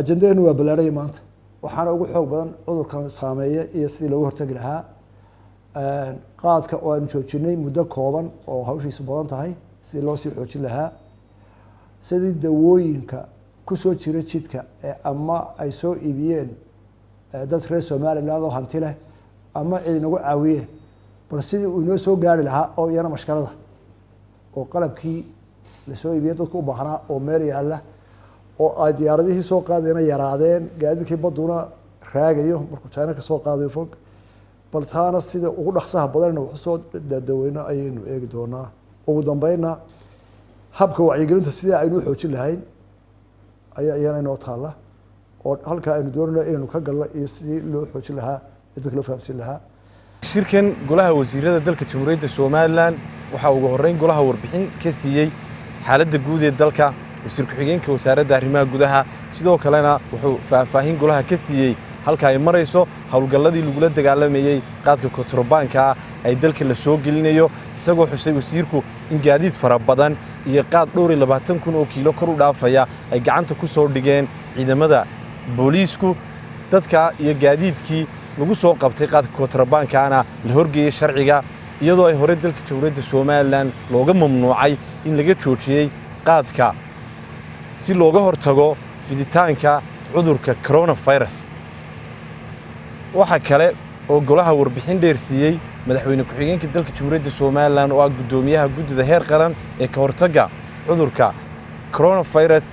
Ajandadeenu waa ballaaraya maanta. Waxaana ugu xoog badan cudurkan saameeya iyo sidii looga hortagi lahaa qaadka oo aynu joojinay muddo kooban oo hawshiisu badan tahay, sidii loo sii xoojin lahaa, sidii dawooyinka kusoo jira jidka ee ama ay soo iibiyeen dad reer Somaliland oo hanti leh ama cid inagu caawiyeen, bal sidii uu inoo soo gaari lahaa, oo iyana mashkalada oo qalabkii lasoo iibiyey dadku u baahnaa oo meel yaalla oo ay diyaaradihii soo qaadayna yaraadeen, gaadiidkii badduna raagayo markuu China ka soo qaadayo fog. Bal taana sida ugu dhaqsaha badanna wax usoo dadaweyno ayaynu eegi doonaa. Ugu dambeynna, habka wacyigelinta sidii aynu u xoojin lahayn ayaa iyana inoo taalla, oo halkaa aynu doonayno inaynu ka galno iyo sidii loo xoojin lahaa ee dadka loo fahamsiin lahaa. Shirkan golaha wasiirada dalka Jamhuuriyadda Somaliland waxaa ugu horreyn golaha warbixin ka siiyey xaaladda guud ee dalka wasiir ku-xigeenka Wasaaradda Arrimaha Gudaha. Sidoo kalena wuxuu faahfaahin golaha ka siiyey halka ay marayso howlgalladii lagula dagaalamayey qaadka kontrabaanka ay dalka la soo gelinayo, isagoo xusay wasiirku in gaadiid fara badan iyo qaad dhowr iyo 20,000 oo kiilo kor u dhaafaya ay gacanta ku soo dhigeen ciidamada booliisku. Dadka iyo gaadiidkii lagu soo qabtay qaadka kontrabaankaana la horgeeyey sharciga, iyadoo ay hore dalka Jamhuuriyadda Somaliland looga mamnuucay in laga joojiyey qaadka si looga hortago fiditaanka cudurka coronavirus. Waxaa kale oo golaha warbixin dheer siiyey madaxweyne ku-xigeenka dalka Jamhuuriyadda Somaliland oo ah guddoomiyaha guddida heer qaran ee ka hortagga cudurka coronavirus.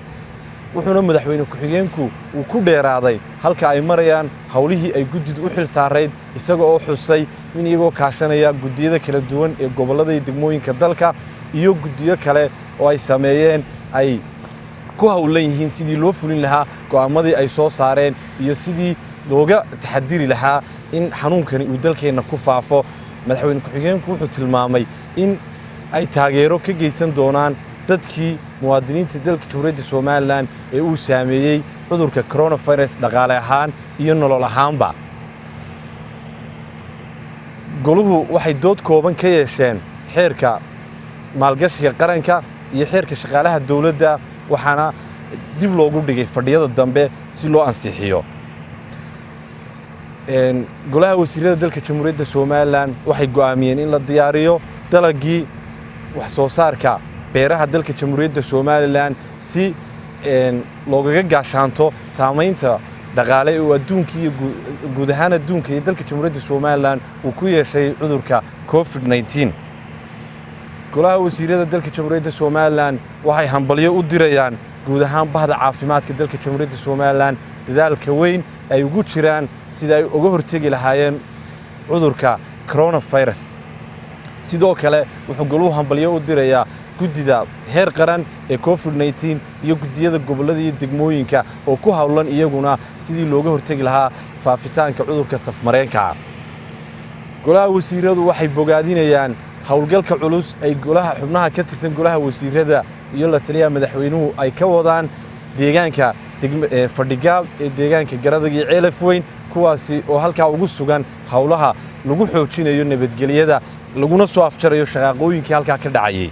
Wuxuuna madaxweyne ku-xigeenku uu ku dheeraaday halka ay marayaan howlihii ay guddidu u xil saarayd, isaga oo xusay in iyagoo kaashanaya guddiyada kala duwan ee gobollada iyo degmooyinka dalka iyo guddiyo kale oo ay sameeyeen ay ku howlan yihiin sidii loo fulin lahaa go'aamadii ay soo saareen iyo sidii looga taxadiri lahaa in xanuunkani uu dalkeenna ku faafo. Madaxweyne ku-xigeenku wuxuu tilmaamay in ay taageero ka geysan doonaan dadkii muwaadiniinta dalka Jamhuuriyadda Somaliland ee uu saameeyey cudurka coronavirus, dhaqaale ahaan iyo nolol ahaanba. Goluhu waxay dood kooban ka yeesheen xeerka maalgashiga qaranka iyo xeerka shaqaalaha dowladda, waxaana dib loogu dhigay fadhiyada dambe si loo ansixiyo. Golaha wasiirada dalka Jamhuuriyadda Somaliland waxay go'aamiyeen in la diyaariyo dalagii wax soo saarka beeraha dalka Jamhuuriyadda Somaliland si loogaga gaashaanto saamaynta dhaqaale uu adduunka iyo guud ahaan adduunka iyo dalka Jamhuuriyadda Somaliland uu ku yeeshay cudurka COVID-19. Golaha wasiirada dalka Jamhuuriyadda Somaliland waxay hambalyo u dirayaan guud ahaan bahda caafimaadka dalka Jamhuuriyadda Somaliland dadaalka weyn ay ugu jiraan sida ay uga hortegi lahaayeen cudurka coronavirus. Sidoo kale wuxuu goluhu hambalyo u dirayaa guddida heer qaran ee COVID-19 iyo guddiyada gobollada iyo degmooyinka oo ku howlan iyaguna sidii looga hortegi lahaa faafitaanka cudurka safmareenka. Golaha wasiiradu waxay bogaadinayaan howlgalka culus ay golaha xubnaha ka tirsan golaha wasiirada iyo la taliyaha madaxweynuhu ay ka wadaan deegaanka Fadhigaab ee deegaanka Garadag iyo Ceelaf Weyn, kuwaasi oo halkaa ugu sugan howlaha lagu xoojinayo nabadgelyada laguna soo afjarayo shaqaaqooyinkii halkaa ka dhacayay.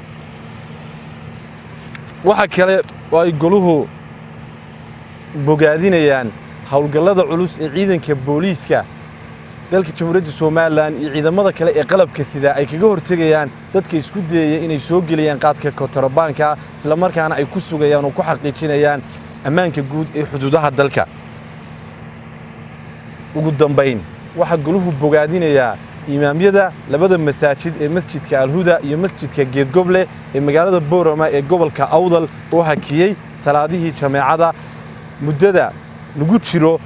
Waxa kale oo ay goluhu bogaadinayaan howlgallada culus ee ciidanka booliiska dalka Jamhuuriyadda Somaliland iyo ciidamada kale ee qalabka sida ay kaga hortegayaan dadka isku dayaya inay soo geliyaan qaadka kontrabaanka, islamarkaana ay ku sugayaan oo ku xaqiijinayaan ammaanka guud ee xuduudaha dalka. Ugu dambayn, waxaa goluhu bogaadinayaa imaamyada labada masaajid ee Masjidka Alhuda iyo Masjidka Geedgoble ee magaalada Boorama ee gobolka Awdal oo hakiyey salaadihii jameecada muddada lagu jiro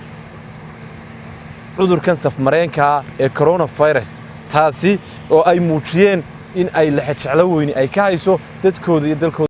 cudurkan safmareenkaa ee coronavirus, taasi oo ay muujiyeen in ay lexejeclo weyni ay ka hayso dadkooda iyo dalkooda.